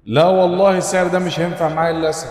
لا والله السعر ده مش هينفع معايا للاسف.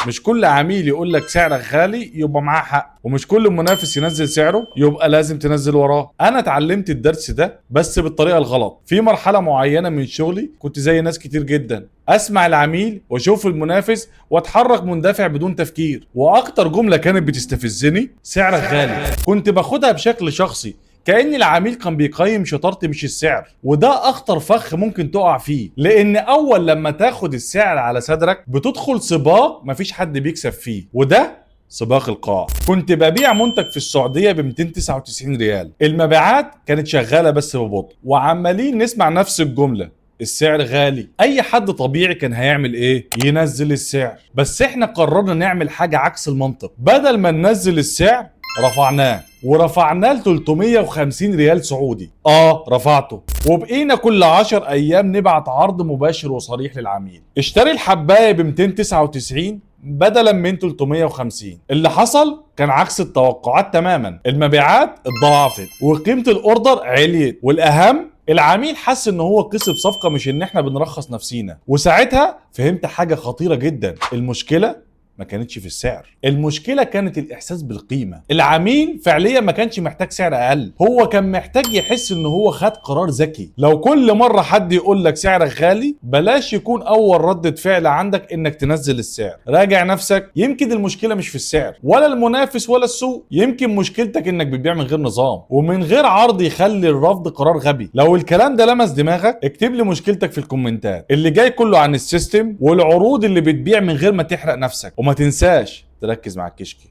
مش كل عميل يقول لك سعرك غالي يبقى معاه حق، ومش كل منافس ينزل سعره يبقى لازم تنزل وراه. انا اتعلمت الدرس ده بس بالطريقة الغلط. في مرحلة معينة من شغلي كنت زي ناس كتير جدا، اسمع العميل واشوف المنافس واتحرك مندفع بدون تفكير. واكتر جملة كانت بتستفزني سعرك غالي، كنت باخدها بشكل شخصي كأن العميل كان بيقيم شطارتي مش السعر. وده اخطر فخ ممكن تقع فيه، لان اول لما تاخد السعر على صدرك بتدخل سباق مفيش حد بيكسب فيه، وده سباق القاع. كنت ببيع منتج في السعودية ب 299 ريال، المبيعات كانت شغالة بس ببطء، وعمالين نسمع نفس الجملة السعر غالي. اي حد طبيعي كان هيعمل ايه؟ ينزل السعر. بس احنا قررنا نعمل حاجة عكس المنطق، بدل ما ننزل السعر رفعناه، ورفعناه ل 350 ريال سعودي. رفعته، وبقينا كل 10 ايام نبعت عرض مباشر وصريح للعميل، اشتري الحبايه ب 299 بدلا من 350. اللي حصل كان عكس التوقعات تماما، المبيعات اتضاعفت وقيمه ال order عليت، والاهم العميل حس ان هو كسب صفقة مش ان احنا بنرخص نفسينا. وساعتها فهمت حاجة خطيرة جدا، المشكلة ما كانتش في السعر، المشكلة كانت الاحساس بالقيمة. العميل فعليا ما كانش محتاج سعر اقل، هو كان محتاج يحس ان هو خد قرار ذكي. لو كل مرة حد يقول لك سعرك غالي، بلاش يكون اول ردة فعل عندك انك تنزل السعر. راجع نفسك، يمكن المشكلة مش في السعر ولا المنافس ولا السوق، يمكن مشكلتك انك بتبيع من غير نظام ومن غير عرض يخلي الرفض قرار غبي. لو الكلام ده لمس دماغك اكتب لي مشكلتك في الكومنتات. اللي جاي كله عن ال system والعروض اللي بتبيع من غير ما تحرق نفسك، وما تنساش تركز مع الكشكي.